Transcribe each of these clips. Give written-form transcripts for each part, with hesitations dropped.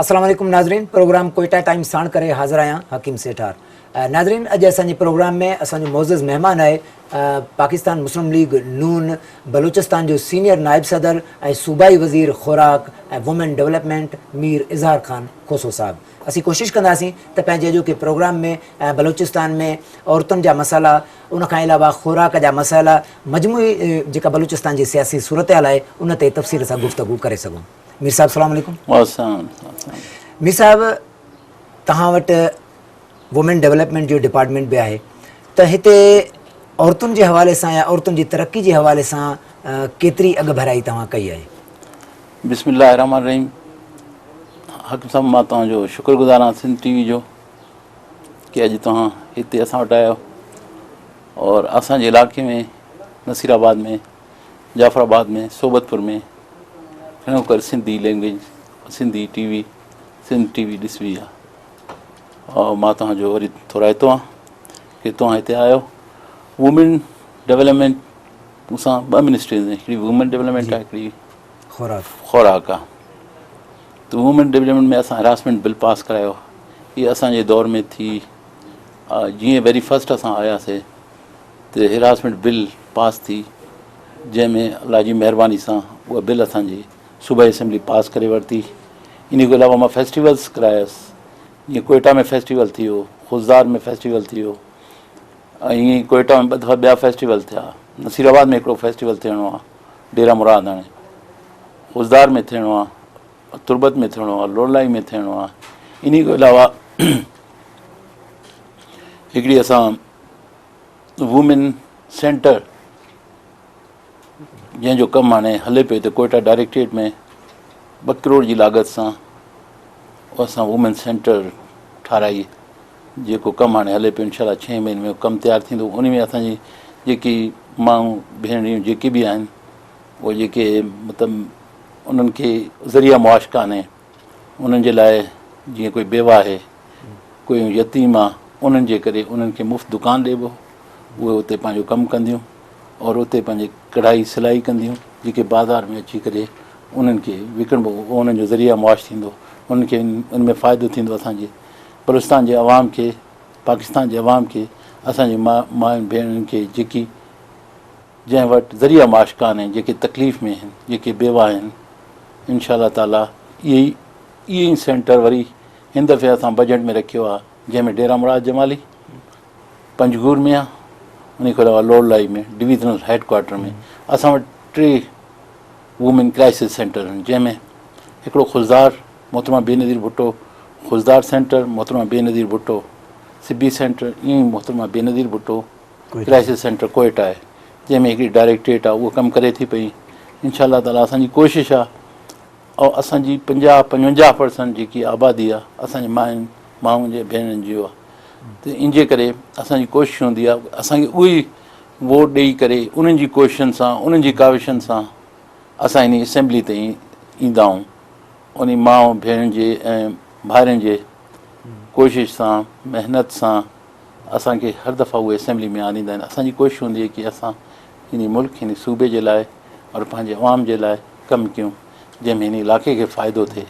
السلام عليڪم ناظرين پروگرام ڪوئيٽا ٽائيم ساڻ ڪري حاضر آهيان حڪيم سيٺار ناظرين اڄ اسان جي پروگرام ۾ اسان جو معزز مهمان آهي پاڪستان مسلم ليگ نون بلوچستان جو سينيئر نائب صدر ۽ صوبائي وزير خوراڪ ۽ وومين ڊولپمينٽ مير اظهار خان کوسو صاحب اسين ڪوشش ڪنداسين ته پنهنجي اڄوڪي پروگرام ۾ بلوچستان ۾ عورتن جا مسئلا ان کان علاوه خوراڪ جا مسئلا مجموعي جيڪا بلوچستان جي سياسي صورتحال آهي ان تي تفصيل سان گفتگو ڪري سگهون. مير صاحب السلام عليڪم. وعليڪم السلام. مير صاحب توهان وٽ وومين ڊولپمينٽ جو ڊپارٽمينٽ به آهي ته هتي عورتن جي حوالي سان يا عورتن جي ترقي جي حوالي سان ڪيتري اڳڀرائي توهان ڪئي آهي؟ بسم الله الرحمن الرحيم حڪم صاحب مان توهان جو شڪر گذار آهيان سنڌ ٽي وي جو ڪي اڄ توهان هتي اسان وٽ آيا اور اسان جي علاقي ۾ نصير آباد ۾ جعفر آباد ۾ صحبت پور ۾ گهڻو ڪري Sindhi language Sindhi T V Sindh T V ڏسبي آهي اور مان توهان جو وري ٿورائتو آهيان ڪي توهان هتي آيو وومين ڊولپمينٽ مون سان ٻه منسٽريز آهن هڪڙي وومين ڊولپمينٽ آهي هڪڙي خوراڪ خوراڪ آهي ته وومين ڊولپمينٽ ۾ اسان هراسمينٽ بل پاس ڪرايو هي اسان جي دور ۾ ٿي جيئن ويري فرسٽ اسان آياسي ته هراسمينٽ بل پاس ٿي جنهن ۾ الله جي مهرباني سان اها بل اسان جي صوبائي اسيمبلي پاس ڪري ورتي ان کان علاوه مان فيسٽيولس ڪرايس جيئن ڪوئيٽا ۾ فيسٽيول ٿي ويو خضدار ۾ فيسٽيول ٿي ويو ۽ ائين ئي ڪوئيٽا ۾ ٻه دفعا ٻيا فيسٽيول ٿيا نصير آباد ۾ هڪڙو فيسٽيول ٿيڻو آهي ڊيرا مراد هاڻي خضدار ۾ ٿيڻو آهي تربت ۾ ٿيڻو آهي لورلائي ۾ ٿيڻو آهي ان کان علاوه هڪڙي اسان وومين سينٽر جنهن جو ڪم هاڻي هلي پيو ته ڪوئيٽا ڊائريڪٽريٽ ۾ ٻه ڪروڙ جي لاڳت سان اسان وومين سينٽر ٺاراهي جيڪو ڪم هاڻي هلي پيو انشاء الله ڇهين مهيني ۾ ڪم تيار ٿيندو ان ۾ اسان جي جيڪي مائون ڀينريون جيڪي به آهن اهي جيڪي مطلب انهن کي ذريعا معاش ڪانهي انهن جي لاء جيئن ڪوئي بيوه آهي ڪوئي يتيم آ انهن جي ڪري انهن کي مفت دڪان ڏيبو اهي اتي پنهنجو ڪم ڪنديون اور اتي پنهنجي ڪڙهائي سلائي ڪنديون جيڪي بازار ۾ اچي ڪري انهن کي وڪڻبو اهو انهن جو ذريعا معاش ٿيندو انهن کي ان ۾ فائدو ٿيندو اسان جي بلوچستان جي عوام کي پاڪستان جي عوام کي اسان جي مائن ڀيڻن کي جيڪي جنهن وٽ ذريعا معاش ڪانهي جيڪي تڪليف ۾ آهن جيڪي بيوه آهن انشاء الله تعالي اهي اهي ئي سينٽر وري هن دفعي اسان بجيٽ ۾ رکيو آهي جنهن ۾ ڊيرا مراد جمالي پنجگور ۾ آهي ان کان علاوه لورلائي ۾ ڊويزنل هيڊ ڪوارٽر ۾ اسان وٽ ٽي وومين ڪرائسس سينٽر آهن جنهن ۾ هڪڙو خضدار محترمه بينظير ڀٽو خضدار سينٽر محترمه بينظير ڀٽو سبي سينٽر ائين محترمه بينظير ڀٽو ڪرائسس سينٽر ڪوئيٽا آهي جنهن ۾ هڪڙي ڊائريڪٽريٽ آهي اهو ڪم ڪري ٿي پئي انشاء الله تعالي اسان جي ڪوشش آهي ۽ اسان جي پنجاهه پنجونجاهه پرسنٽ جيڪي آبادي آهي اسان جي مائن مائن جي ڀينرن جي آهي ته ان جي ڪري اسان جي ڪوشش هوندي آهي اسان کي اهي ووٽ ڏيئي ڪري انهن جي ڪوششن سان انهن جي ڪاوشن سان اسان ان اسيمبلي تائين ايندا آهيون ان ماء ڀيڻن جي ۽ ڀائرن جي ڪوشش سان محنت سان اسان کي هر دفعا اهي اسيمبلي ۾ آڻيندا آهن اسان جي ڪوشش هوندي آهي ڪي اسان هن ملڪ هن صوبي جي لاء اور پنهنجي عوام جي لاء ڪم ڪيون جنهن ۾ هن علاقي کي فائدو ٿئي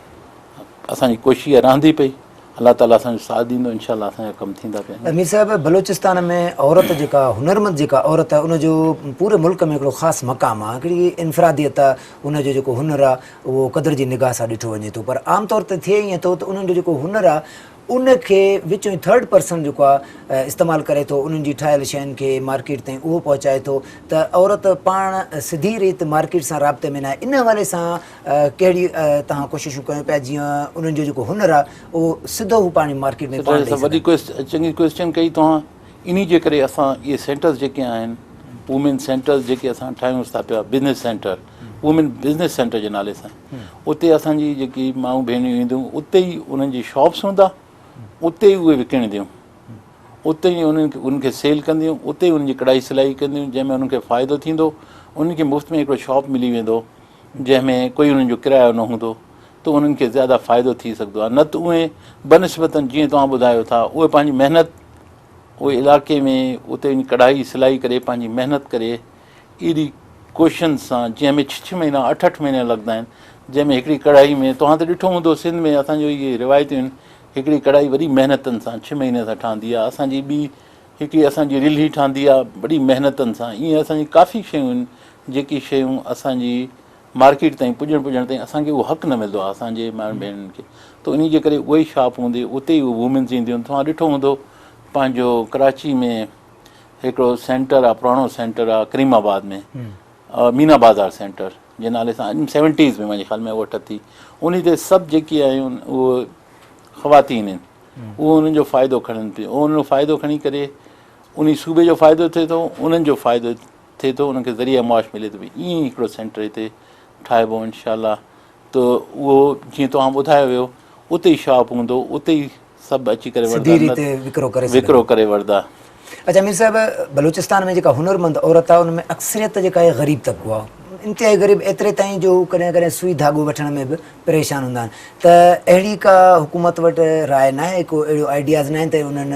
اسان جي ڪوشش اها رهندي پئي الله تعالي اسان جو ساٿ ڏيندو انشاء الله اسان جا ڪم ٿيندا پيا. مير صاحب بلوچستان ۾ عورت جيڪا هنرمند جيڪا عورت آهي ان جو پوري ملڪ ۾ هڪڙو خاص مقام آهي هڪڙي انفراديت آهي ان جو جيڪو هنر آهي اهو قدر جي نگاهه سان ڏٺو وڃي ٿو پر عام طور تي ٿئي ائين ٿو ته انهن جو جيڪو هنر آهي ان کي وچ ۾ ٿرڊ پرسن جيڪو آهي استعمال ڪري ٿو انهن جي ٺاهيل شين کي مارڪيٽ تائين اهو پهچائي ٿو ته عورت پاڻ سڌي ريت مارڪيٽ سان رابطي ۾ ناهي ان حوالي سان ڪهڙي توهان ڪوششون ڪيو پيا جيئن انهن جو جيڪو هنر آهي اهو سڌو هو پاڻ مارڪيٽ ۾ پاڻ ڏئي وڏي چڱي ڪويسچن ڪئي توهان انهي جي ڪري اسان اهي سينٽرز جيڪي آهن وومين سينٽرز جيڪي اسان ٺاهيون ٿا پيا business centre women business centre جي نالي سان اتي اسان جي جيڪي مائون ڀيڻيون اينديون اتي ئي انهن جي شاپس هوندا اتي ئي اهي وڪڻنديون اتي ئي انهن کي انهن کي سيل ڪنديون اتي ئي انهن جي ڪڙهائي سلائي ڪنديون جنهن ۾ انهن کي فائدو ٿيندو انهن کي مفت ۾ هڪڙو شاپ ملي ويندو جنهن ۾ ڪوئي انهن جو ڪرايو نه هوندو ته انهن کي زياده فائدو ٿي سگهندو آهي نه ته اهي بنسبتن جيئن توهان ٻڌايو ٿا اهي پنهنجي محنت اهي علاقي ۾ اتي وڃي ڪڙهائي سلائي ڪري پنهنجي محنت ڪري ايڏي ڪوششن سان جنهن ۾ ڇهه ڇهه مهينا اٺ اٺ مهينا لڳندا آهن جنهن ۾ هڪڙي ڪڙهائي ۾ توهان ته ڏٺو هوندو سنڌ ۾ اسان جو اهي روايتون آهن هڪڙي ڪڙهائي وڏي محنتن سان ڇهه مهيني سان ٺهندي آهي اسان جي ٻي هڪڙي اسان جي رلهي ٺهندي آهي وڏي محنتن سان ائين اسان جي ڪافي شيون آهن جيڪي شيون اسان جي مارڪيٽ تائين پڄڻ پڄڻ تائين اسان کي اهو حق نه ملندو آهي اسان جي مائرن ڀينرن کي ته انهي جي ڪري اهي ئي شاپ هوندي اتي ئي وومينز اينديون آهن توهان ڏٺو هوندو پنهنجو ڪراچي ۾ هڪڙو سينٽر آهي پراڻو سينٽر آهي ڪريم آباد ۾ مينا بازار سينٽر جي نالي سان سيونٽيز ۾ منهنجي خيال ۾ اها ٺٿي انهي تي سڀ جيڪي آهن اهي خواتين آهن اهو انهن جو فائدو کڻن پيون اهو انهن جو فائدو کڻي ڪري انهي صوبي جو فائدو ٿئي ٿو انهن جو فائدو ٿئي ٿو انهن کي ذريعه معاش ملي ٿو ائين ئي هڪڙو سينٽر هتي ٺاهبو انشاء الله ته اهو جيئن توهان ٻڌايو ويو اتي ئي شاپ هوندو اتي ئي سڀ اچي ڪري سڌي ريت وڪرو ڪري وڪرو ڪري وردا. اچا مير صاحب بلوچستان ۾ جيڪا هنرمند عورت آهي ان ۾ اڪثريت جيڪا آهي غريب طبقو آهي انتهائي غريب ايتري تائين جو هو ڪڏهن ڪڏهن سوئي ڌاڳو وٺڻ ۾ به پريشان هوندا آهن ته اهڙي ڪا حڪومت وٽ راء ناهي ڪو اهڙو آئيڊياز ناهن ته انهن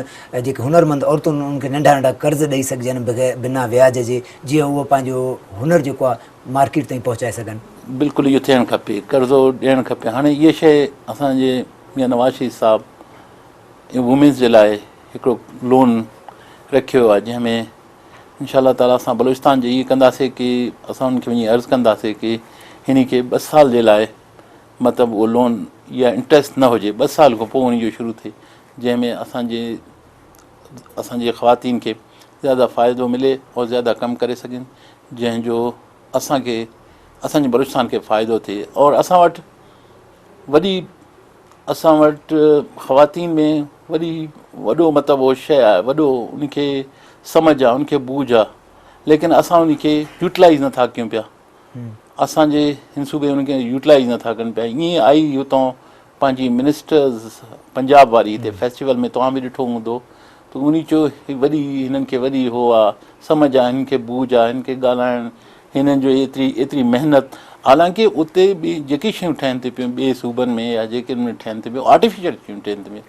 جيڪي هنرمند عورتون انهن کي ننڍا ننڍا قرض ڏئي سگهجن بغير بنا وياج جي جيئن اهو پنهنجو هنر جيڪو آهي مارڪيٽ تائين پهچائي سگهن. بلڪل اهو ٿيڻ کپي قرضو ڏيڻ کپي هاڻي اها شيء اسان جي ميان نواز شريف صاحب وومينز جي لاء هڪڙو لون رکيو آهي جنهن ۾ انشاء الله تعالي اسان بلوچستان جي ائين ڪنداسي ڪي اسان انهن کي وڃي عرض ڪنداسي ڪي هن کي ٻه سال جي لاء مطلب اهو لون يا انٽرسٽ نه هجي ٻه سال کان پوء ان جو شروع ٿئي جنهن ۾ اسان جي اسان جي خواتين کي زياده فائدو ملي اور زياده ڪم ڪري سگهن جنهن جو اسان کي اسان جي بلوچستان کي فائدو ٿئي اور اسان وٽ وڏي اسان وٽ خواتين ۾ وڏي وڏو مطلب اهو شيء آهي وڏو ان کي سمجھ آهي ان کي بوجھ آهي ليڪن اسان ان کي يوٽلائز نٿا ڪيون پيا اسان جي هن صوبي ان کي يوٽلائز نٿا ڪن پيا ائين آئي هتان پنهنجي منسٽرز پنجاب واري هتي فيسٽيول ۾ توهان به ڏٺو هوندو ته انهي چيو هي وڏي هنن کي وڏي هو آ سمجھ آ هنن کي بوجھ آ هنن کي ڳالهائڻ هنن جو ايتري ايتري محنت حالانڪه اتي به جيڪي شيون ٺهن ٿي پيون ٻي صوبن ۾ يا جيڪي ان ۾ ٺهن ٿي پيون آرٽيفيشل شيون ٺهن ٿي پيون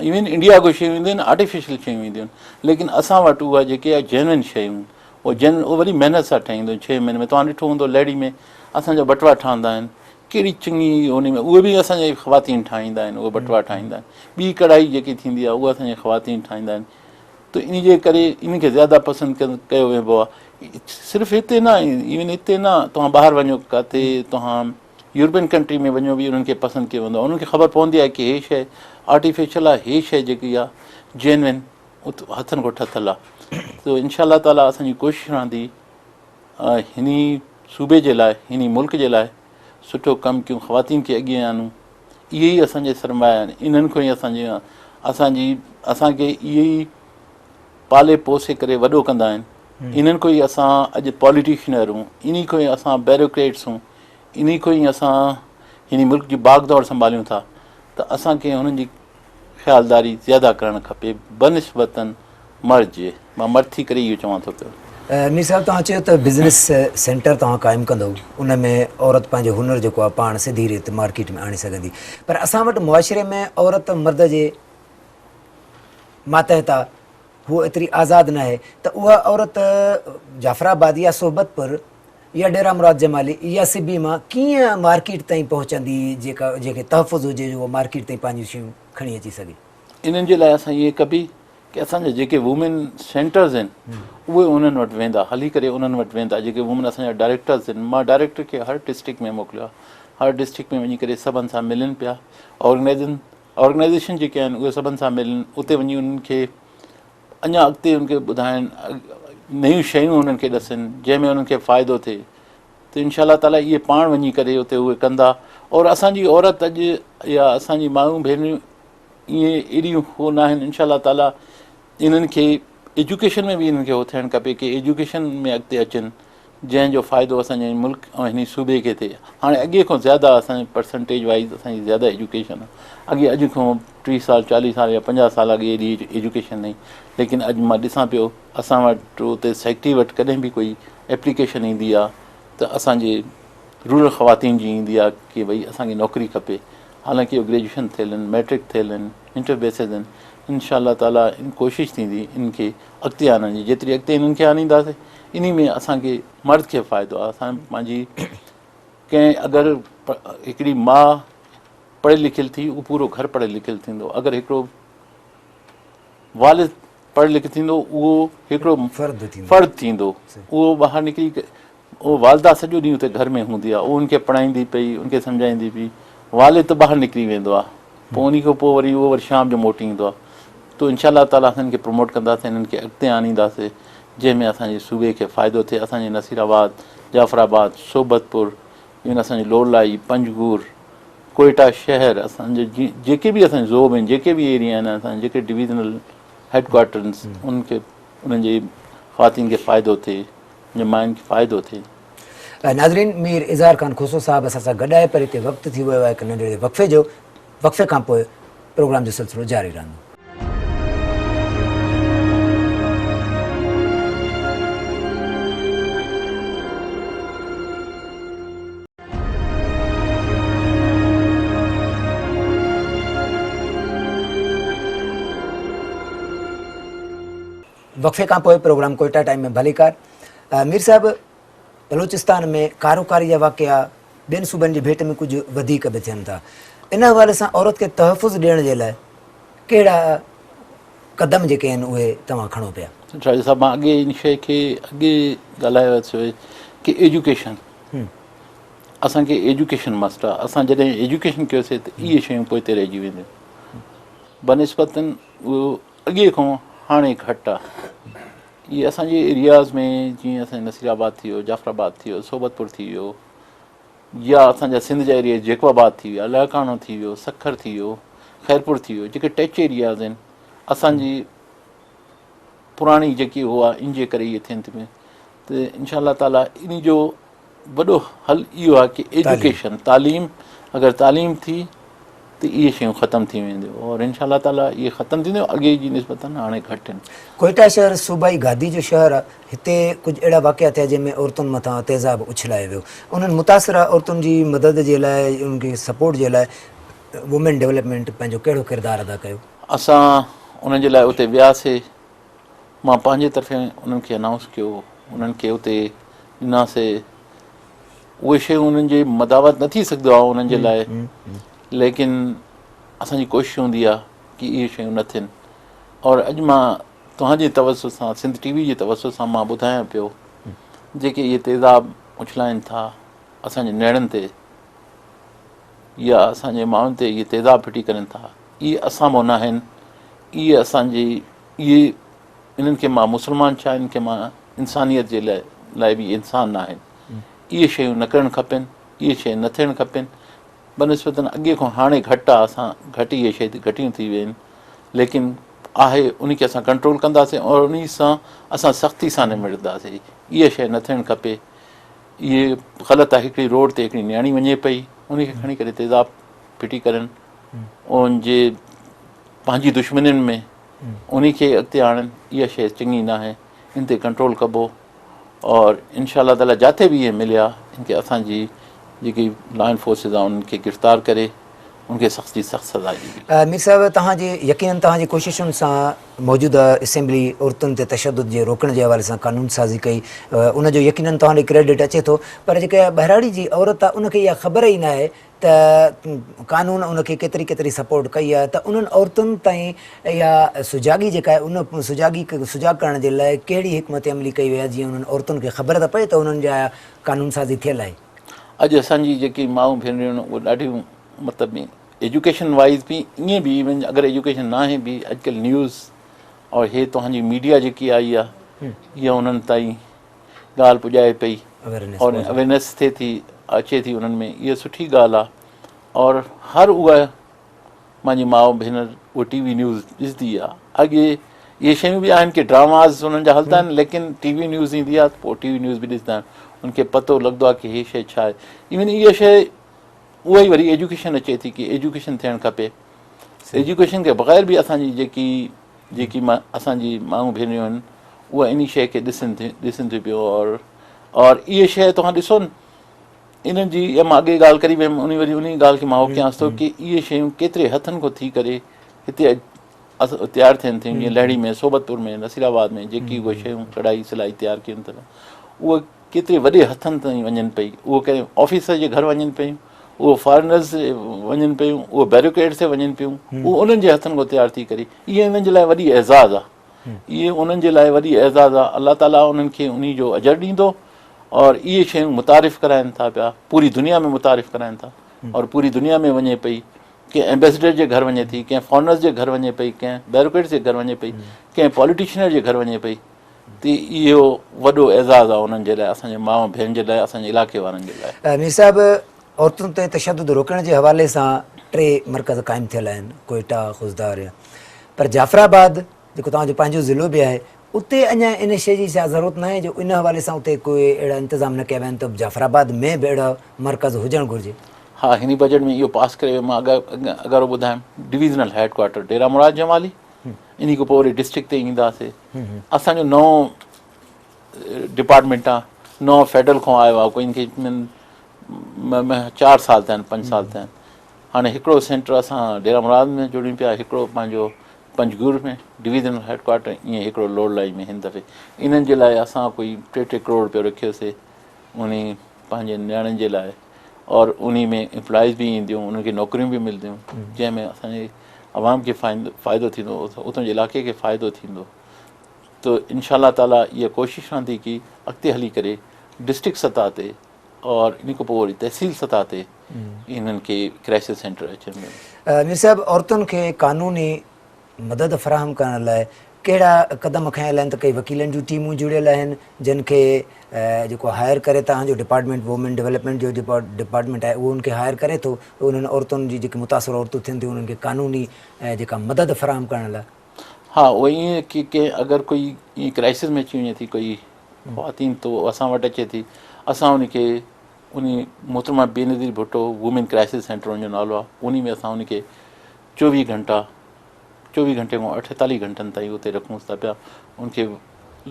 ايون انڊيا کان شيون اينديون آهن آرٽيفيشل شيون اينديون آهن ليڪن اسان وٽ اها جيڪي آهي جينوئن شيون اهي جن اهي وڏي محنت سان ٺهينديون آهن ڇهه مهيني ۾ توهان ڏٺو هوندو لهڙي ۾ اسان جا بٽوا ٺهندا آهن ڪهڙي چڱي ان ۾ اهي به اسان جا خواتين ٺاهيندا آهن اهي بٽوا ٺاهيندا آهن ٻي ڪڙهائي جيڪي ٿيندي آهي اها اسان جي خواتين ٺاهيندا آهن ته ان جي ڪري ان کي زياده پسند ڪيو ويندو آهي صرف هتي نه ايون هتي نه توهان ٻاهر وڃو ڪاٿي توهان يورپين ڪنٽري ۾ وڃو به انهن کي پسند ڪيو ويندو آهي انهن کي خبر پوندي آهي ڪي هي شيء آرٽيفيشل آهي هي شيء جيڪي آهي جينوين هٿن کان ٺٿل آهي ته انشاء الله تعالي اسان جي ڪوشش رهندي هني صوبي جي لاء هني ملڪ جي لاء سٺو ڪم ڪيون خواتين کي اڳي آڻون اهي ئي اسان جي سرمايا آهن انهن کان ئي اسان جي اسان جي اسان کي اهي ئي پالي پوسي ڪري وڏو ڪندا آهن انهن کان ئي اسان اڄ پاليٽيشنر هون انهي کان ئي اسان بيروڪريٽس هون انهي کان ئي اسان هن ملڪ جي باغ دوڙ سنڀاليون ٿا ته اسان کي هنن جي خيالداري زياده ڪرڻ کپي بنسبتن مرد جي. مان مرد ٿي ڪري اهو چوان ٿو پيو. مير صاحب توهان چيو ته بزنس سينٽر توهان قائم ڪندو ان ۾ عورت پنهنجو هنر جيڪو آهي پاڻ سڌي ريت مارڪيٽ ۾ آڻي سگهندي پر اسان وٽ معاشري ۾ عورت مرد جي ماتحت آهي هوء ايتري آزاد ناهي ته اها عورت جعفر آباد يا صحبت پور يا ڊيرا مراد جمالي يا سبي مان ڪيئن مارڪيٽ تائين پهچندي جيڪا جنهن کي تحفظ هجي جو هوء مارڪيٽ تائين پنهنجون شيون کڻي اچي سگهي. انهن جي لاء اسان ائين ڪبي ڪي اسان جا جيڪي وومين سينٽرز آهن اهي انهن وٽ ويندا هلي ڪري انهن وٽ ويندا جيڪي وومين اسان جا ڊائريڪٽرز آهن مان ڊائريڪٽر کي هر ڊسٽرڪٽ ۾ موڪليو آهي هر ڊسٽرڪٽ ۾ وڃي ڪري سڀن سان ملن پيا آرگنائيزن آرگنائيزيشن جيڪي آهن اهي سڀن سان ملن اتي وڃي انهن کي اڃا اڳتي انهن کي ٻڌائن نيون شيون انهن کي ڏسن جنهن ۾ انهن کي فائدو ٿئي ته انشاء الله تعالي اهي پاڻ وڃي ڪري اتي اهي ڪندا اور اسان جي عورت اڄ يا اسان جي مائون ڀينريون ايئن ايڏيون هو ناهن انشاء الله تعالي انهن کي ايجوڪيشن ۾ به انهن کي هو ٿيڻ کپي ڪي ايجوڪيشن ۾ اڳتي اچن جنهن جو فائدو اسان جي ملڪ ۽ هن صوبي کي ٿئي هاڻي اڳي کان زياده اسان جي پرسنٽيج وائز اسان جي زياده ايجوڪيشن آهي اڳي اڄ کان 30 سال 40 سال يا 50 سال اڳي ايڏي ايجوڪيشن نه هئي ليڪن اڄ مان ڏسان پيو اسان وٽ اتي سيڪريٽري وٽ ڪڏهن به ڪوئي ايپليڪيشن ايندي آهي ته اسان جي رورل خواتين جي ايندي آهي ڪي ڀئي اسان کي نوڪري کپي حالانڪه اهي گريجوئيشن ٿيل آهن ميٽرڪ ٿيل آهن انٽر بيسز آهن انشاء الله تعالي ان ڪوشش ٿيندي ان کي اڳتي آڻڻ جي جيتري اڳتي انهن کي آڻينداسين انهي ۾ اسان کي مرد کي فائدو آهي اسان پنهنجي ڪنهن اگر هڪڙي ماء پڙهيل لکيل ٿي اهو پورو گهر پڙهيل لکيل ٿيندو اگر هڪڙو والد پڙهيل لکيل ٿيندو اهو هڪڙو فرد ٿيندو اهو ٻاهر نڪري اهو والده سڄو ڏينهن اتي گهر ۾ هوندي آهي اهو ان کي پڙهائيندي پئي ان کي سمجهائيندي پئي والد ته ٻاهر نڪري ويندو آهي پوء ان کان پوء وري اهو وري شام جو موٽي ايندو آهي تو انشاء الله تعالٰي اسان کي پروموٽ ڪنداسين انهن کي اڳتي آڻينداسين جنهن ۾ اسان جي صوبي کي فائدو ٿئي اسان جي نصير آباد جعفر آباد صحبت پور ايون اسان جي لورلائي پنجگور ڪوئيٽا شهر اسان جي جيڪي به اسان جي زوب آهن جيڪي به ايريا آهن اسان جيڪي ڊويزنل هيڊ ڪوارٽرز انهن کي انهن جي خواتين کي فائدو ٿئي جي ماين کي فائدو ٿئي. ناظرين مير اظهار خان کوسو صاحب اسان سان گڏ آهي پر هتي وقت ٿي ويو آهي هڪ ننڍڙي وقفي جو وقفي کان پوء پروگرام جو سلسلو جاري رهندو. وقفي کان پوء پروگرام ڪوئيٽا ٽائيم ۾ ڀليڪار. مير صاحب بلوچستان ۾ ڪاروڪاري جا واقعا ٻين صوبن جي ڀيٽ ۾ ڪجهه وڌيڪ به ٿين ٿا ان حوالي سان عورت کي تحفظ ڏيڻ جي لاء ڪهڙا قدم جيڪي آهن اهي توهان کڻو پيا؟ شاهه صاحب مان اڳي ان شيء کي اڳي ڳالهايو آهي ڪي ايجوڪيشن اسان کي ايجوڪيشن مسٽ آهي اسان جڏهن ايجوڪيشن ڪيوسي ته اهي شيون پوئتي رهجي وينديون بنسبتن اهو اڳي کان هاڻي گهٽ آ. اهي اسان جي ايرياز ۾ جيئن اسان جي نصير آباد ٿي ويو، جعفر آباد ٿي ويو، صحبت پور ٿي ويو يا اسان جا سنڌ جا ايريا جيڪب آباد ٿي ويا، لاڙڪاڻو ٿي ويو، سکر ٿي ويو، خيرپور ٿي ويو، جيڪي ٽچ ايرياز آهن اسان جي پراڻي جيڪي هئا ان جي ڪري اهي ٿين ٿيون ته انشاء الله تعالي ان جو وڏو حل اهو آهي ڪي ايجوڪيشن تعليم اگر تعليم ٿي ته اهي شيون ختم ٿي وينديون اور انشاء الله تعالي اهي ختم ٿينديون اڳي جي نسبتن هاڻي گهٽ آهن. ڪوئيٽا شهر صوبائي گادي جو شهر آهي هتي ڪجهه اهڙا واقعا ٿيا جنهن ۾ عورتن مٿان تيزاب اڇلايو ويو انهن متاثره عورتن جي مدد جي لاء انهن کي سپورٽ جي لاء وومين ڊولپمينٽ پنهنجو ڪهڙو ڪردار ادا ڪيو؟ اسان انهن جي لاء اتي وياسي مان پنهنجي طرفين انهن کي انائونس ڪيو انهن کي اتي ڏناسي اهي شيون انهن جي مداوت نه ٿي سگهندو آهي انهن جي لاء ليڪن اسان جي ڪوشش هوندي آهي ڪي اهي شيون نه ٿين اور اڄ مان توهان جي توسط سان سنڌ ٽي وي جي توسط سان مان ٻڌايان پيو جيڪي اهي تيزاب اڇلائن ٿا اسان جي نيڻن تي يا اسان جي ماڻهن تي اهي تيزاب ڦٽي ڪرن ٿا اهي اسان مون نه آهن اهي اسان جي اهي انهن کي مان مسلمان ڇا انهن کي مان انسانيت جي لاء لاء به انسان نه آهن اهي شيون نه ڪرڻ کپن اهي شيون نه ٿيڻ کپن بنسبت اڳي کان هاڻي گهٽ آهي اسان گهٽ اهي شيون گهٽيون ٿي ويون آهن ليڪن آهي ان کي اسان ڪنٽرول ڪنداسين اور ان سان اسان سختي سان نمٽنداسين اها شيء نه ٿيڻ کپي اهي غلط آهي هڪڙي روڊ تي هڪڙي نياڻي وڃي پئي ان کي کڻي ڪري تيزاب ڦٽي ڪرن ان جي پنهنجي دشمنين ۾ انهي کي اڳتي آڻن اها شيء چڱي ناهي ان تي ڪنٽرول ڪبو اور انشاء الله تعالي جاٿي به اهي مليا ان کي اسان جي جيڪي لا انفورسز آهن انهن کي گرفتار ڪري ان کي سخت جي سخت سزا ڏبي. مير صاحب توهان جي يقينن توهان جي ڪوششن سان موجوده اسيمبلي عورتن تي تشدد جي روڪڻ جي حوالي سان قانون سازي ڪئي ان جو يقينن توهان ڏي ڪريڊٽ اچي ٿو پر جيڪا ٻهراڙي جي عورت آهي ان کي اها خبر ئي ناهي ته قانون ان کي ڪيتري ڪيتري سپورٽ ڪئي آهي ته انهن عورتن تائين اها سجاڳي جيڪا آهي ان سجاڳي سجاڳ ڪرڻ جي لاء ڪهڙي حڪمت عملي ڪئي وئي آهي جيئن انهن عورتن کي خبر ته پئي ته انهن جا قانون سازي ٿيل آهي. اڄ اسان جي جيڪي مائون ڀينريون آهن اهي ڏاڍيون مطلب ايجوڪيشن وائيز به ائين به ايون اگر ايجوڪيشن ناهي به اڄڪلهه نيوز اور هي توهان جي ميڊيا جيڪي آئي آهي اها انهن تائين ڳالهه پڄائي پئي اور اويرنيس ٿئي ٿي اچي ٿي انهن ۾ اها سٺي ڳالهه آهي اور هر اها مانجي ماء ڀينر اها ٽي وي نيوز ڏسندي آهي اڳي اهي شيون به آهن ڪي ڊراماز انهن جا هلندا آهن ليڪن ٽي وي نيوز ايندي آهي پوء ٽي وي نيوز به ڏسندا آهن ان کي پتو لڳندو آهي ڪي هي شي ڇا آهي ايون اها شي اها ئي وري ايجوڪيشن اچي ٿي ڪي ايجوڪيشن ٿيڻ کپي ايجوڪيشن کي بغير به اسان جي جيڪي جيڪي اسان جي مائون ڀينريون آهن اها انهي شيء کي ڏسن ٿيون ڏسن ٿيون پيو اور اور اها شيء توهان ڏسو نه انهن جي مان اڳي ڳالهه ڪري ويم انهي وري انهي ڳالهه کي مان هو ڪيانس ٿو ڪي اهي شيون ڪيتري هٿن کان ٿي ڪري هتي تيار ٿين ٿيون جيئن لهڙي ۾ صحبت پور ۾ نصير آباد ۾ جيڪي اهي شيون ڪڙهائي سلائي تيار ڪين ٿا اهي ڪيتري وڏي هٿن تائين وڃن پئي اهو ڪنهن آفيسر جي گهر وڃن پيون اهو فارينرز وڃن پيون اهو بيروڪريٽس تي وڃن پيون اهو انهن جي هٿن کان تيار ٿي ڪري اهي انهن جي لاء وڏي اعزاز آ اهي انهن جي لاء وڏي اعزاز آ الله تعالي انهن کي انهي جو اجر ڏيندو اور اهي شيون متعارف ڪرائن ٿا پيا پوري دنيا ۾ متعارف ڪرائن ٿا اور پوري دنيا ۾ وڃي پئي ڪنهن ايمبيسڊر جي گهر وڃي ٿي ڪنهن فارنرز جي گهر وڃي پئي ڪنهن بيروڪريٽس جي گهر وڃي پئي ڪنهن پاليٽيشنر جي گهر وڃي پئي ته اهو وڏو اعزاز آهي انهن جي لاء اسان جي ماء ڀيڻ جي لاء اسان جي علائقي وارن جي لاء. مير صاحب عورتن تي تشدد روڪڻ جي حوالي سان ٽي مرڪز قائم ٿيل آهن ڪوئيٽا، خضدار يا پر جعفر آباد جيڪو توهان جو پنهنجو ضلعو به آهي اتي اڃا ان شيء جي ڇا ضرورت ناهي جو ان حوالي سان اتي ڪوئي اهڙا انتظام نه ڪيا ويا آهن ته جعفر آباد ۾ به اهڙا مرڪز هجڻ گهرجي. ها هن بجيٽ ۾ اهو پاس ڪري ويو مان اڳ ٻڌايم divisional head quarter Dera Murad Jamali انهي کان پوء وري ڊسٽرڪٽ تي اينداسي اسان جو نئون ڊپارٽمينٽ آ نئون فيڊرل کان آيو آ ڪوئي ان کي چار سال ٿيا آهن پنج سال ٿيا آهن هاڻي هڪڙو سينٽر اسان ڊيرا مراد ۾ جوڙيون پيا هڪڙو پنهنجو پنجگور ۾ ڊويزنل هيڊ ڪوارٽر ائين هڪڙو لوڙلائي ۾ هن دفعي انهن جي لاء اسان ڪوئي ٽي ٽي ڪروڙ روپيو رکيوسي انهي پنهنجي نياڻين جي لاء اور انهي ۾ امپلائيز به اينديون انهن کي نوڪريون به ملنديون جنهن ۾ اسان جي عوام کي فائدو ٿيندو اتان جي علائقي کي فائدو ٿيندو ته انشاء الله تعالي اها ڪوشش رهندي ڪي اڳتي هلي ڪري ڊسٽرڪٽ سطح تي اور ان کان پوء وري تحصيل سطح تي انهن کي ڪرائسس سينٽر اچن. مير صاحب عورتن کي قانوني مدد فراهم ڪرڻ لاء ڪهڙا قدم کنيل آهن ته ڪي وڪيلن جون ٽيمون جڙيل آهن جن کي جيڪو هائر ڪري توهان جو ڊپارٽمينٽ وومين ڊولپمينٽ جو جيڪو ڊپارٽمينٽ آهي اهو ان کي هائر ڪري ٿو ته انهن عورتن جي جيڪي متاثر عورتون ٿين ٿيون انهن کي قانوني جيڪا مدد فراهم ڪرڻ لاء. ها اهو ائين ڪي ڪنهن اگر ڪوئي ائين ڪرائسس ۾ اچي وڃي ٿي ڪوئي خواتين ته اسان وٽ اچي ٿي اسان ان کي ان محترمه Benazir Bhutto women crisis centre ان جو نالو آهي ان ۾ اسان ان کي چوويهه گهنٽا چوويهه گهنٽي کان اٺيتاليهه گهنٽن تائين اتي رکون ٿا پيا ان کي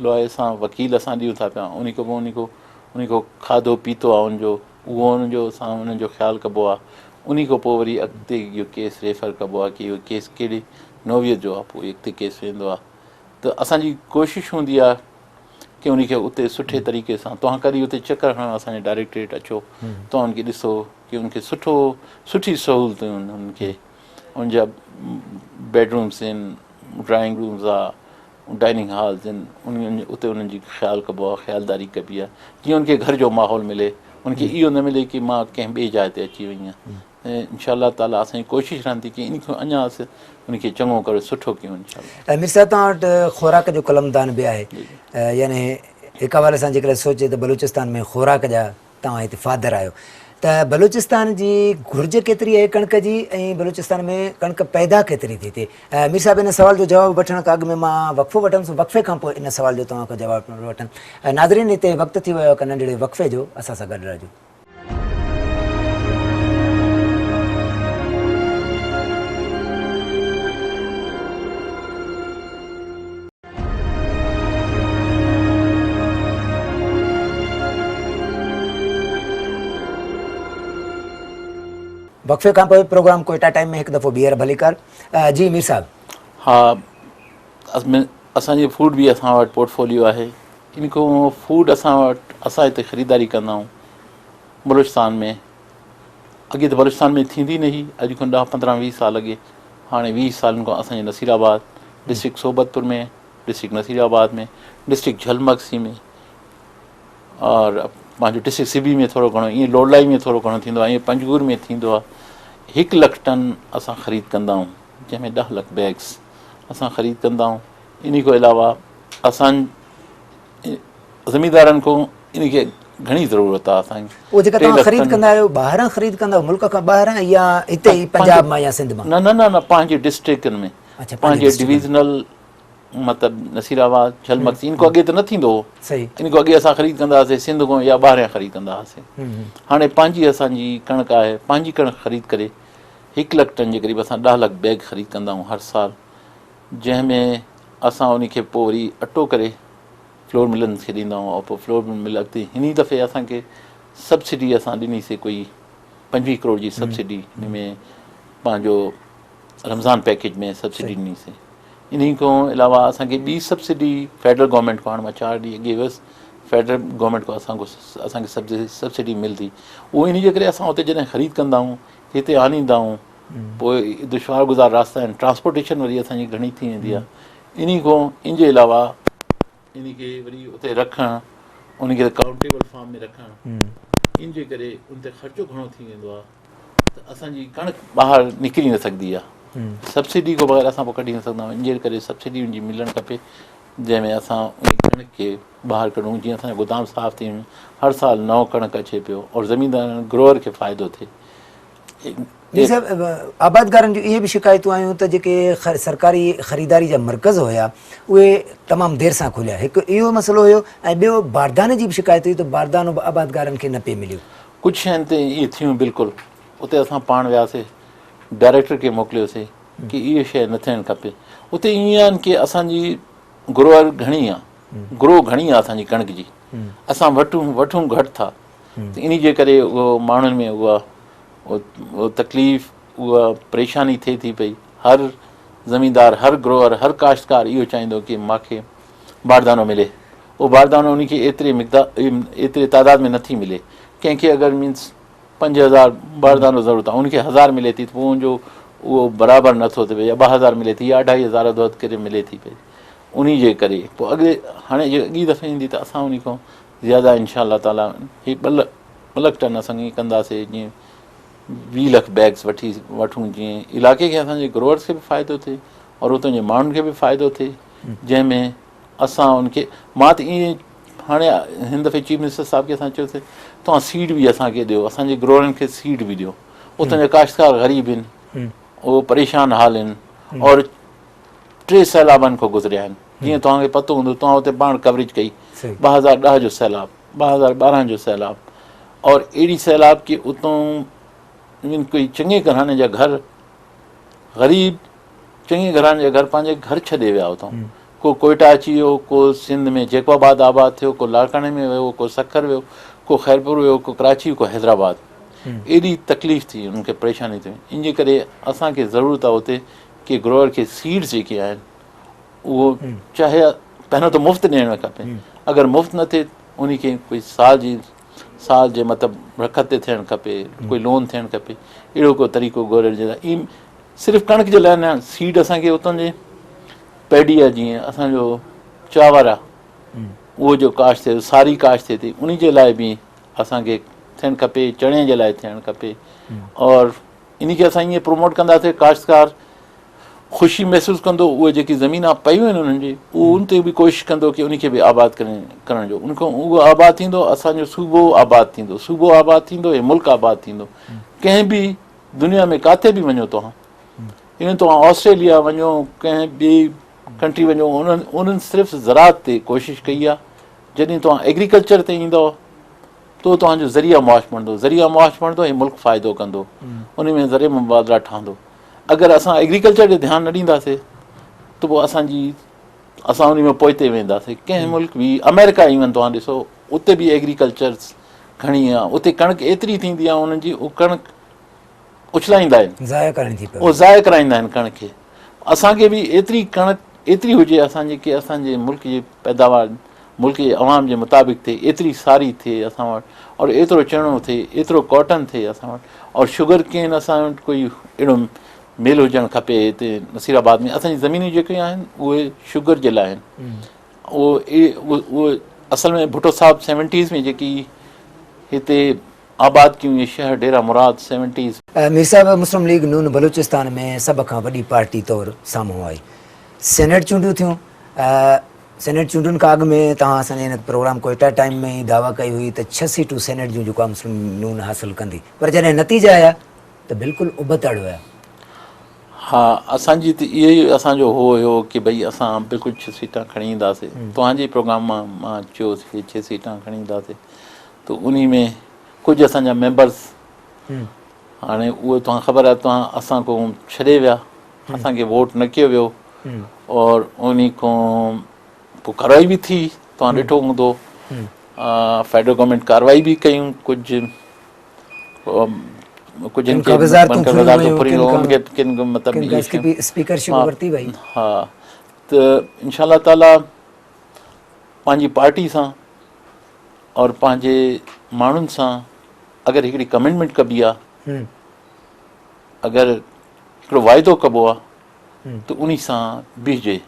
لوئي سان وڪيل اسان ڏيون ٿا پيا ان کان پوء ان کان ان کان کاڌو پيتو آهي ان جو اهو ان جو اسان ان جو خيال ڪبو آهي ان کان پوء وري اڳتي اهو ڪيس ريفر ڪبو آهي ڪي اهو ڪيس ڪهڙي نوعيت جو آهي پوء اڳتي ڪيس ويندو آهي ته اسان جي ڪوشش هوندي آهي ڪي ان کي اتي سٺي طريقي سان توهان ڪڏهن اتي چڪر هڻو اسان جي ڊائريڪٽريٽ اچو توهان ان کي ڏسو ڪي ان کي سٺو سٺي سهولتون آهن ان کي ان جا بيڊ رومس آهن ڊرائنگ رومز آ ڊائننگ هالز آهن ان اتي انهن جي خيال ڪبو آ خيالداري ڪبي آ جيئن ان کي گهر جو ماحول ملي ان کي اهو نه ملي ڪي مان ڪنهن ٻي جاء تي اچي وئي آهيان انشاء الله تعالي اسان جي ڪوشش رهندي ڪي ان کان اڃا اسين ان کي چڱو ڪري سٺو ڪيون انشاء الله. مير صاحب توهان وٽ خوراڪ جو قلمدان به آهي يعني هڪ حوالي سان جيڪڏهن سوچجي ته بلوچستان ۾ خوراڪ جا توهان هتي فادر آهيو ته بلوچستان جي گهرج ڪيتري آهي ڪڻڪ جي ۽ بلوچستان ۾ ڪڻڪ پيدا ڪيتري ٿي ٿئي؟ مير صاحب ان سوال جو جواب وٺڻ کان اڳ ۾ مان وقفو وٺندس وقفي کان پوء ان سوال جو توهان کان جواب وٺندس ناظرين هتي وقت ٿي ويو آهي هڪ ننڍڙي وقفي جو اسان سان گڏ رهجو. وقفي کان پوء پروگرام ڪوئيٽا ٽائيم ۾ هڪ دفعو ٻيهر ڀليڪار جي مير صاحب. ها اسان جي فوڊ به اسان وٽ پورٽفوليو آهي ان کان فوڊ اسان وٽ اسان هتي خريداري ڪندا آهيون بلوچستان ۾ اڳي ته بلوچستان ۾ ٿيندي نه هئي اڄ کان ڏهه پندرهن ويهه سال اڳي هاڻي ويهه سالن کان اسان جي Nasirabad district Sohbatpur ۾ district Nasirabad ۾ district Jhal Magsi ۾ اور پنهنجو ڊسٽرڪٽ سبي ۾ ٿورو گهڻو ائين لوڙلائي ۾ ٿورو گهڻو ٿيندو آهي ائين پنجگور ۾ ٿيندو آهي هڪ لک ٽن اسان خريد ڪندا آهيون جنهن ۾ ڏهه لک بيگس اسان خريد ڪندا آهيون ان کان علاوه اسان زميندارن کان ان کي گهڻي ضرورت آهي اسان اهو جيڪا توهان خريد ڪندا آهيو ٻاهران خريد ڪندا آهيو ملڪ کان ٻاهران يا هتي ئي پنجاب مان يا سنڌ مان نه نه نه نه پنهنجي ڊسٽرڪٽن ۾ پنهنجي ڊويزنل مطلب نصير آباد جھل مگسي ان کان اڳي ته نه ٿيندو هو ان کان اڳي اسان خريد ڪندا هئاسين سنڌ کان يا ٻاهريان خريد ڪندا هئاسين هاڻي پنهنجي اسان جي ڪڻڪ آهي پنهنجي ڪڻڪ خريد ڪري هڪ لک ٽن جي قريب اسان ڏهه لک بيگ خريد ڪندا آهيون هر سال جنهن ۾ اسان ان کي پوء وري اٽو ڪري فلور ملن کي ڏيندا آهيون اور پوء فلور مل اڳتي هن دفعي اسان کي سبسڊي اسان ڏني سي ڪوئي پنجويهه ڪروڙ جي سبسڊي ان ۾ پنهنجو رمضان پيڪيج ۾ سبسڊي ڏني سي انهي کان علاوه اسان کي ٻي سبسڊي فيڊرل گورنمينٽ کان هاڻي مان چار ڏينهن اڳي ويس فيڊرل گورنمينٽ کان اسان اسان کي سبسڊي ملندي اهو ان جي ڪري اسان اتي جڏهن خريد ڪندا آهيون هتي آڻيندا آهيون پوء دشوار گذار راستا آهن ٽرانسپورٽيشن وري اسان جي گهڻي ٿي ويندي آهي انهي کان ان جي علاوه ان کي وري اتي رکڻ ان کي ڪائونٽيبل فارم ۾ رکڻ ان جي ڪري ان تي خرچو گهڻو ٿي ويندو آهي ته اسان جي ڪڻڪ ٻاهر نڪري نه سگهندي آهي سبسڊي کان بغير اسان پوء ڪڍي نه سگهندا آهيون ان جي ڪري سبسڊي ان جي ملڻ کپي جنهن ۾ اسان ان ڪڻڪ کي ٻاهر ڪڍون جيئن اسان جا گودام صاف ٿي وڃن هر سال نئون ڪڻڪ اچي پيو اور زميندارن گروئر کي فائدو ٿئي. مير صاحب آبادگارن جون اهي به شڪايتون آيون ته جيڪي سرڪاري خريداري جا مرڪز هيا اهي تمام دير سان کليا هڪ اهو مسئلو هيو ۽ ٻيو بارداني جي به شڪايت هئي ته باردانو به آبادگارن کي نه پئي مليو. ڪجهه شين تي ائين ٿيون بلڪل اتي اسان پاڻ وياسي ڊائريڪٽر کي موڪليوسي ڪي اهي شيء نه ٿيڻ کپي اتي ائين آهن ڪي اسان جي گروئر گهڻي آ گروء گهڻي آ اسان جي ڪڻڪ جي اسان وٺون وٺون گهٽ ٿا ته انهي جي ڪري اهو ماڻهن ۾ اها تڪليف اها پريشاني ٿئي ٿي پئي هر زميندار هر گروئر هر ڪاشتڪار اهو چاهيندو ڪي ماکي باردانو ملي اهو باردانو ان کي ايتري مقدار ايتري تعداد ۾ نٿي ملي ڪنهن کي اگر مينس 5000 باردانو ضرورت آهي ان کي هزار ملي ٿي ته پوء ان جو اهو برابر نٿو ٿئي يا 2000 ملي ٿي يا اڍائي هزار اڌ اڌ ڪري ملي ٿي پئي انهي جي ڪري پوء اڳلي هاڻي جي اڳي دفعي ايندي ته اسان انهي کان زياده انشاء الله تعالي هي ٻه لک ٽن اسان ائين ڪنداسي جيئن 20 لک بيگس وٺي وٺون جيئن علائقي کي اسان جي گروئرس کي به فائدو ٿئي اور اتان جي ماڻهن کي به فائدو ٿئي جنهن ۾ اسان ان کي مان ته ائين هاڻي هن دفعي چيف منسٽر صاحب کي اسان چيوسي توهان سيڊ به اسان کي ڏيو اسان جي گروئرن کي سيڊ به ڏيو اتان جا ڪاشتڪار غريب آهن اهو پريشان حال آهن اور ٽي سيلابن کان گذريا آهن جيئن توهان کي پتو هوندو توهان اتي پاڻ ڪوريج ڪئي 2010 جو سيلاب 2012 جو سيلاب اور اهڙي سيلاب ڪي اتون ڪوئي چڱي گهراڻي جا گهر غريب چڱي گهراڻي جا گهر پنهنجي گهر ڇڏي ويا اتان ڪو ڪوئيٽا اچي ويو ڪو سنڌ ۾ جيڪب آباد آباد ٿيو ڪو لاڙڪاڻي ۾ ويو ڪو سکر ويو ڪو خيرپور ويو ڪو ڪراچي ڪو حيدرآباد ايڏي تڪليف ٿي انهن کي پريشاني ٿي ان جي ڪري اسان کي ضرورت آهي اتي ڪي گروئر کي سيڊز جيڪي آهن اهو چاهي پهريون ته مفت ڏيڻ کپي اگر مفت نه ٿئي ان کي ڪوئي سال جي سال جي مطلب رکت تي ٿيڻ کپي ڪوئي لون ٿيڻ کپي اهڙو ڪو طريقو ڳولڻ جي لاء صرف ڪڻڪ جي لاء نه سيڊ اسان کي اتان جي پيڊي آهي جيئن اسان جو چانور آهي اهو جو ڪاشت ٿئي ساري ڪاشت ٿئي ٿي ان جي لاء به اسان کي ٿيڻ کپي چڻي جي لاء ٿيڻ کپي اور ان کي اسان ائين پروموٽ ڪنداسين ڪاشتڪار خوشي محسوس ڪندو اهي جيڪي زمينا پيون آهن انهن جي اهو ان تي به ڪوشش ڪندو ڪي ان کي به آباد ڪرڻ جو ان کان اهو آباد ٿيندو اسان جو صوبو آباد ٿيندو صوبو آباد ٿيندو هي ملڪ آباد ٿيندو ڪنهن به دنيا ۾ ڪاٿي به وڃو توهان ايون توهان آسٽريليا وڃو ڪنهن ٻي ڪنٽري وڃو انهن انهن صرف زراعت تي ڪوشش ڪئي آهي جڏهن توهان ايگريڪلچر تي ايندو تو توهان جو ذريعه معاش بڻندو ذريعه معاش بڻندو ۽ ملڪ فائدو ڪندو ان ۾ ذري مبادله ٺهندو اگر اسان ايگريڪلچر تي ڌيان نه ڏينداسي ته پوء اسان جي اسان ان ۾ پوئتي وينداسي ڪنهن ملڪ به آمريڪا ايون توهان ڏسو اتي به ايگريڪلچر گهڻي آهي اتي ڪڻڪ ايتري ٿيندي آهي انهن جي ڪڻڪ اڇلائيندا آهن ضايع ڪرڻي ٿي پوي ضايع ڪرائيندا آهن ڪڻڪ کي اسان کي به ايتري ڪڻڪ ايتري هجي اسان جي ڪي اسان جي ملڪ جي پيداوار ملڪ جي عوام جي مطابق ٿئي ايتري ساري ٿئي اسان وٽ اور ايترو چڻو ٿئي ايترو ڪاٽن ٿئي اسان وٽ اور شگر ڪين اسان وٽ ڪوئي اهڙو مل هجڻ کپي هتي نصير آباد ۾ اسان جي زمينون جيڪي آهن اهي شگر جي لاء آهن اهو اصل ۾ ڀٽو صاحب سيونٽيز ۾ جيڪي هتي آباد ڪيون اهي شهر ڊيرا مراد سيونٽيز. مير صاحب مسلم ليگ نون بلوچستان ۾ سڀ کان وڏي پارٽي طور سامهون آئي. سينيٽ چونڊون ٿيون. سينيٽ چونڊن کان اڳ ۾ توهان اسان جي هن پروگرام ڪوئيٽا ٽائيم ۾ ئي دعويٰ ڪئي هئي ته ڇهه سيٽون سينيٽ جون جيڪو آهي مسلم نون حاصل ڪندي پر جڏهن نتيجا آيا ته بلڪل ابتڙ هيا. ها اسان جي ته اهو ئي اسان جو هو هيو ڪي ڀئي اسان بلڪل ڇهه سيٽان کڻي اينداسي توهان جي پروگرام مان مان چيو ڪي ڇهه سيٽان کڻي اينداسي ته انهي ۾ ڪجهه اسان جا ميمبرس هاڻي اهو توهان خبر آهي توهان اسان کان ڇڏي ويا اسان کي ووٽ نه ڪيو ويو اور انهي کان پوء ڪارروائي به ٿي توهان ڏٺو هوندو فيڊرل گورنمينٽ ڪارروائي به ڪيون ڪجهه ڪجهن کي وزارتون ڦريون ويون ڪن مطلب اسپيڪرشپ ورتي وئي ها ته انشاء الله تعالي پنهنجي پارٽي سان اور پنهنجي ماڻهن سان اگر هڪڙي ڪمٽمينٽ ڪبي آ، اگر هڪڙو واعدو ڪبو آ ته انهي سان بيهجي.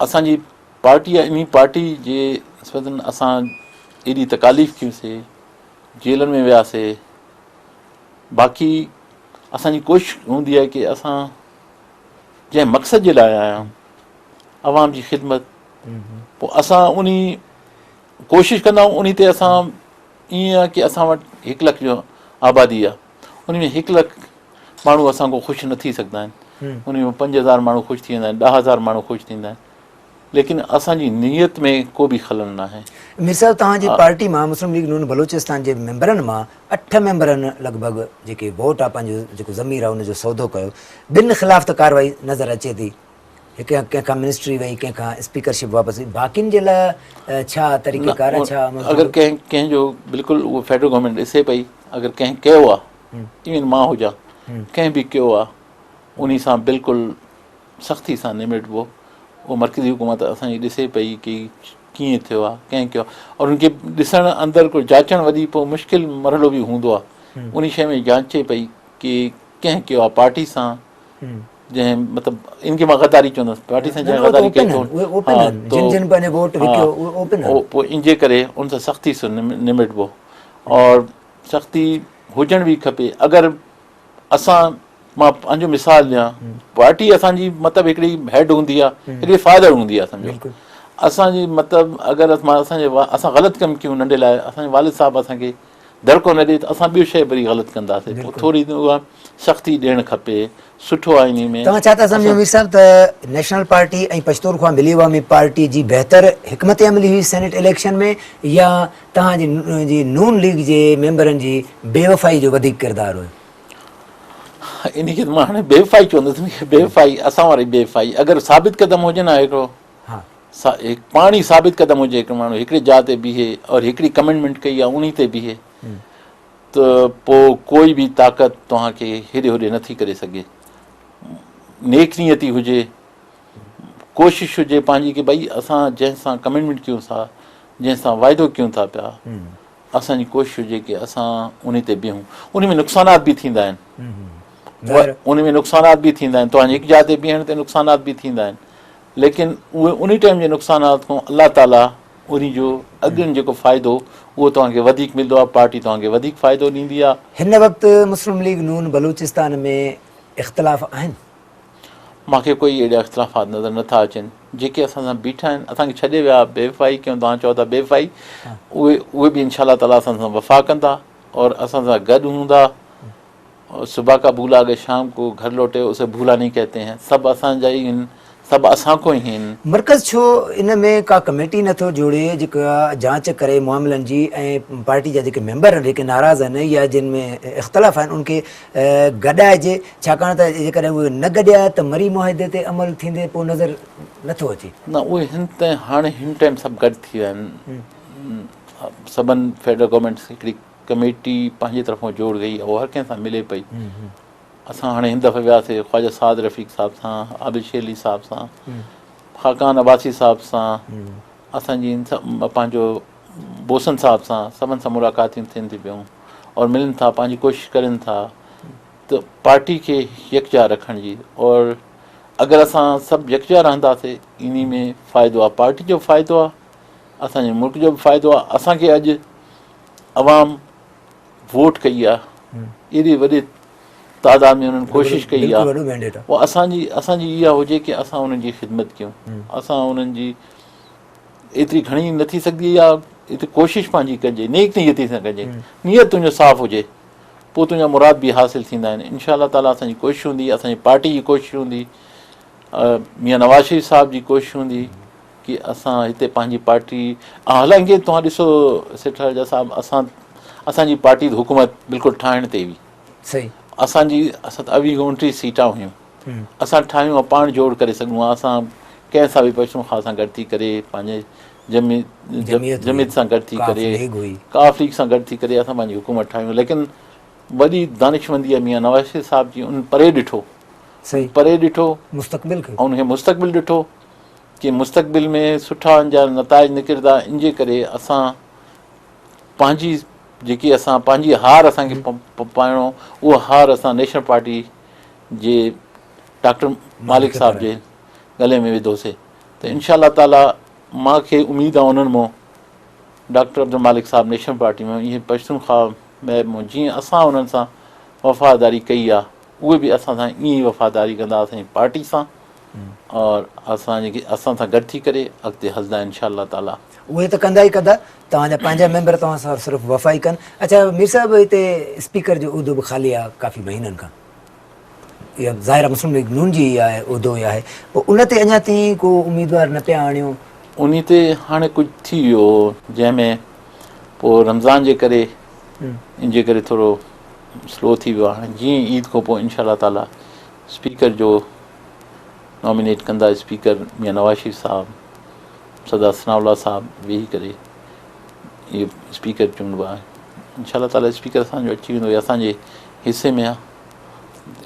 اسان جي پارٽي آ، انهي پارٽي جي نسبتن اسان ايڏي تڪاليف ڪيون سي، جيلن ۾ ويا سي، باقي اسان جي ڪوشش هوندي آهي ڪي اسان جنهن مقصد جي لاء آيا آهيون عوام جي خدمت، پوء اسان انهي ڪوشش ڪندا آهيون انهي تي اسان ائين آهي ڪي اسان وٽ هڪ لک جو آبادي آهي ان ۾ هڪ لک ماڻهو اسان کان خوش نه ٿي سگهندا آهن، ان ۾ 5000 ماڻهو خوش ٿي ويندا آهن، 10000 ماڻهو خوش ٿيندا آهن، ليڪن اسان جي نيت ۾ ڪو به خلل ناهي. مير صاحب توهان جي پارٽي مان مسلم ليگ نون بلوچستان جي ميمبرن مان 8 ميمبرن لڳ ڀڳ جيڪي ووٽ آ پنهنجو جيڪو ضمير آ ان جو سودو ڪيو، ٻن خلاف ته ڪارروائي نظر اچي ٿي، هڪ ڪنهن کان منسٽري وئي ڪنهن کان اسپيڪرشپ واپس وئي، باقين جي لاء ڇا طريقي ڪار آ ڇا عمل اگر ڪنهن ڪنهن جو بلڪل اهو فيڊرل گورنمينٽ ڏسي پئي اگر ڪنهن ڪيو آ ايون مان هجان ڪنهن به ڪيو آ انهي سان بلڪل سختي سان نمٽبو. اهو مرڪزي حڪومت اسان جي ڏسي پئي ڪي ڪيئن ٿيو آ ڪنهن ڪيو آ اور ان کي ڏسڻ اندر ڪو جاچڻ وڏي پوء مشڪل مرحلو به هوندو آ انهي شيء ۾ جاچي پئي ڪي ڪنهن ڪيو آ پارٽي سان جنهن مطلب ان کي مان غداري چوندس پارٽي سان جنهن غداري ڪئي ٿو جن جن پنهنجو ووٽ وڪيو اهي اوپن آهن پوء ان جي ڪري ان سان سختي سان نمٽبو اور سختي هجڻ به کپي. اگر اسان مان پنهنجو مثال ڏيان پارٽي اسان جي مطلب هڪڙي هيڊ هوندي آ هڪڙي فادر هوندي آ سمجهو اسان جي مطلب اگر اسان جي اسان غلط ڪم ڪيون ننڍي لاء اسان جي والد صاحب اسان کي دڙڪو نه ڏي ته اسان ٻيو شيء وري غلط ڪنداسين پوء ٿوري اها سختي ڏيڻ کپي سٺو آهي انهي ۾. توهان ڇا ٿا سمجهو مير صاحب ته نيشنل پارٽي ۽ پشتونخوا ملي عوامي پارٽي جي بهتر حڪمت عملي هئي سينيٽ اليڪشن ۾ يا توهان جي نون ليگ جي ميمبرن جي بيوفائي جو وڌيڪ ڪردار هيو؟ انهي کي ته مان هاڻي بيوفائي چوندس بيوفائي اسان واري بيوفائي اگر ثابت قدم هجي نه هڪڙو پاڻ ئي ثابت قدم هجي هڪڙو ماڻهو هڪڙي جاء تي بيهي اور هڪڙي ڪمٽمينٽ ڪئي آهي انهي تي بيهي ته پوء ڪوئي به طاقت توهان کي هيڏي هوڏي نٿي ڪري سگهي. نيڪ نيتي هجي، ڪوشش هجي پنهنجي ڪي ڀئي اسان جنهن سان ڪمٽمينٽ ڪيون ٿا، جنهن سان واعدو ڪيون ٿا پيا، اسان جي ڪوشش هجي ڪي اسان انهي تي بيهون. انهي ۾ نقصانات به ٿيندا آهن. انهي ۾ نقصانات به ٿيندا آهن. توهان جي هڪ جاء تي بيهڻ تي نقصانات به ٿيندا آهن. ليڪن اهي انهي ٽائيم جي نقصانات کان الله تعالي انهي جو اڳين جيڪو فائدو اهو توهان کي وڌيڪ ملندو آهي، پارٽي توهان کي وڌيڪ فائدو ڏيندي آهي. هن وقت مسلم ليگ نون بلوچستان ۾ اختلاف آهن؟ مان کي ڪوئي اهڙا اختلافات نظر نه ٿا اچن. جيڪي اسان سان بيٺا آهن، اسان کي ڇڏي ويا، بيوفائي ڪيون، توهان چئو ٿا بيوفائي، اهي اهي به انشاء الله تعالي اسان سان وفا ڪندا اور اسان سان گڏ هوندا. صبح کا بھولا اگر شام کو گھر لوٽي اسي بھولا نھين ڪهتي ھين سڀ اسان جا ئي ھن سڀ اسان کون ئي ھن. مرڪز ڇو ان ۾ ڪا ڪميٽي نه ٿو جوڙي جيڪا جاچ ڪري معاملن جي ۽ پارٽي جا جيڪي ميمبر آهن جيڪي ناراض آهن يا جن ۾ اختلاف آهن ان کي گڏائجي ڇاڪاڻ ته جيڪڏهن اهي نه گڏيا ته مري معاهدي تي عمل ٿيندي پوء نظر نه ٿو اچي. نه اهي هن تائين هاڻي هن ٽائيم سڀ گڏ ٿي ويا آهن سڀن فيڊرل گورنمينٽس هڪڙي ڪميٽي پنهنجي طرفون جوڙ گئي اهو هر ڪنهن سان ملي پئي اسان هاڻي هن دفعي وياسي خواجه سعد رفيق صاحب سان عابد شير علي صاحب سان خاقان عباسي صاحب سان اسان جي پنهنجو بوسن صاحب سان سڀن سان ملاقاتيون ٿين ٿي پيون اور ملن ٿا پنهنجي ڪوشش ڪرين ٿا ته پارٽي کي يڪجا رکڻ جي اور اگر اسان سڀ يڪجا رهنداسي انهي ۾ فائدو آهي پارٽي جو فائدو آهي اسان جي ملڪ جو به فائدو آهي اسان کي اڄ عوام ووٽ ڪئي آ ايڏي وڏي تعداد ۾ انهن ڪوشش ڪئي آ پوء اسان جي اسان جي اها هجي ڪي اسان انهن جي خدمت ڪيون اسان انهن جي ايتري گهڻي نه ٿي سگهندي يا ايتري ڪوشش پنهنجي ڪجي نيڪ نيتي سان ڪجي نيت تنهنجو صاف هجي پوء تنهنجا مراد به حاصل ٿيندا آهن انشاء الله تعالي اسان جي ڪوشش هوندي اسان جي پارٽي جي ڪوشش هوندي ميان نواز شريف صاحب جي ڪوشش هوندي ڪي اسان هتي پنهنجي پارٽي حالانڪه توهان ڏسو سيٺ راجا صاحب اسان اسان جي پارٽي حڪومت بلڪل ٺاهڻ تي هئي صحيح اسان جي اسان ته اوي 29 سيٽان هيون اسان ٺاهيون پاڻ جوڙ ڪري سگهون ها اسان ڪنهن سان به پشتونخوا سان گڏ ٿي ڪري پنهنجي جميعت سان گڏ ٿي ڪري ڪاف ليگ سان گڏ ٿي ڪري اسان پنهنجي حڪومت ٺاهيون ليڪن وڏي دانشمندي آهي ميان نواز شريف صاحب جي ان پري ڏٺو صحيح پري ڏٺو مستقبل کي ان کي مستقبل ڏٺو ڪي مستقبل ۾ سٺا ان جا نتائج نڪرندا ان جي ڪري اسان پنهنجي جيڪي اسان پنهنجي هار اسان کي پائڻو اهو هار اسان نيشنل پارٽي جي ڊاڪٽر مالڪ صاحب جي ڳلي ۾ وڌوسي ته انشاء الله تعالي مان کي اميد آ انهن مون ڊاڪٽر عبدالمالڪ صاحب نيشنل پارٽي ۾ اهي پشتونخوا ۾ مون جيئن اسان انهن سان وفاداري ڪئي آ اهي به اسان سان ائين ئي وفاداري ڪندا اسان جي پارٽي سان اور اسان جي اسان سان گڏ ٿي ڪري اڳتي هلندا انشاء الله تعالي. اهي ته ڪندا ئي ڪندا توهان جا پنهنجا ميمبر توهان سان صرف وفا ئي ڪن. اڇا مير صاحب هتي اسپيڪر جو عهدو به خالي آ ڪافي مهينن کان اها ظاهر آ مسلم ليگ نون جي ئي آهي عهدو ئي آهي پوء ان تي اڃا تائين ڪو اميدوار نه پيا آڻيو. انهي تي هاڻي ڪجهه ٿي ويو هو جنهن ۾ پوء رمضان جي ڪري ان جي ڪري ٿورو سلو ٿي ويو آهي هاڻي جيئن عيد کان پوء انشاء الله تعالي اسپيڪر جو نامينيٽ ڪندا اسپيڪر ميان نواز شريف صاحب سردار ثناء الله صاحب ويهي ڪري اهو اسپيڪر چونڊبو آهي انشاء الله تعالي اسپيڪر اسان جو اچي ويندو اسان جي حصي ۾ آهي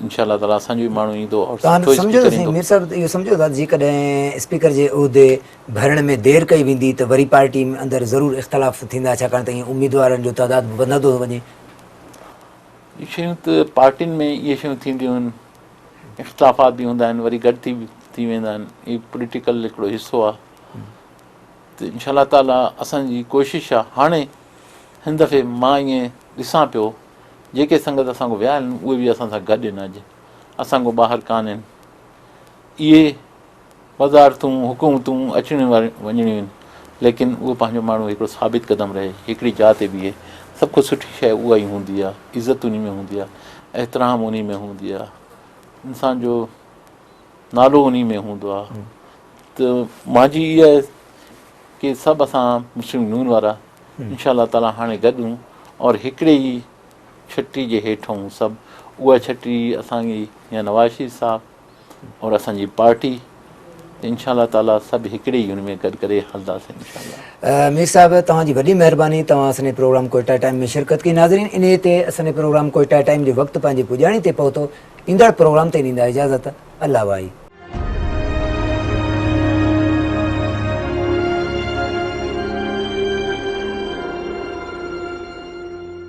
انشاء الله تعالي اسان جو ئي ماڻهو ايندو اور توهان سٺو سمجهو اسپيڪر ته ايندو مير صاحب اهو سمجهو ٿا جيڪڏهن اسپيڪر جي عهدي ڀرڻ ۾ دير ڪئي ويندي ته وري پارٽي اندر ضرور اختلاف ٿيندا ڇاڪاڻ ته ائين اميدوارن جو تعداد به وڌندو ٿو وڃي. اهي شيون ته پارٽين ۾ اهي شيون ٿينديون آهن اختلافات به هوندا آهن وري گڏ ٿي ٿي ويندا آهن هي پوليٽيڪل هڪڙو حصو آهي ته انشاء الله تعالي اسان جي ڪوشش آهي هاڻي هن دفعي مان ائين ڏسان پيو جيڪي سنگت اسان کان ويا آهن اهي به اسان سان گڏ آهن اڄ اسان کان ٻاهر ڪانهن اهي وزارتون، حڪومتون اچڻيون وڃڻيون آهن، ليڪن اهو پنهنجو ماڻهو هڪڙو ثابت قدم رهي، هڪڙي جاء تي بيهي، سڀ کان سٺي شيء اها ئي هوندي آهي، عزت انهي ۾ هوندي آهي، احترام انهي ۾ هوندي آهي، انسان جو نالو انهي ۾ هوندو آهي ته مانجي اها ڪي سڀ اسان مسلم نون وارا انشاء الله تعالي هاڻي گڏ هون اور هڪڙي ئي ڇٽي جي هيٺ هون سڀ اها ڇٽي اسان جي يا نواز شريف صاحب اور اسان جي پارٽي ته انشاء الله تعالي سڀ هڪڙي ئي ان ۾ گڏ ڪري هلنداسين انشاء الله. مير صاحب توهان جي وڏي مهرباني توهان اسان جي پروگرام ڪوئٽا ٽائيم ۾ شرڪت ڪئي ناظرين انهي تي اسان جي پروگرام ڪوئٽا ٽائيم جو وقت پنهنجي پڄاڻي تي پهتو ايندڙ پروگرام تائين ڏيندا اجازت الله واهي.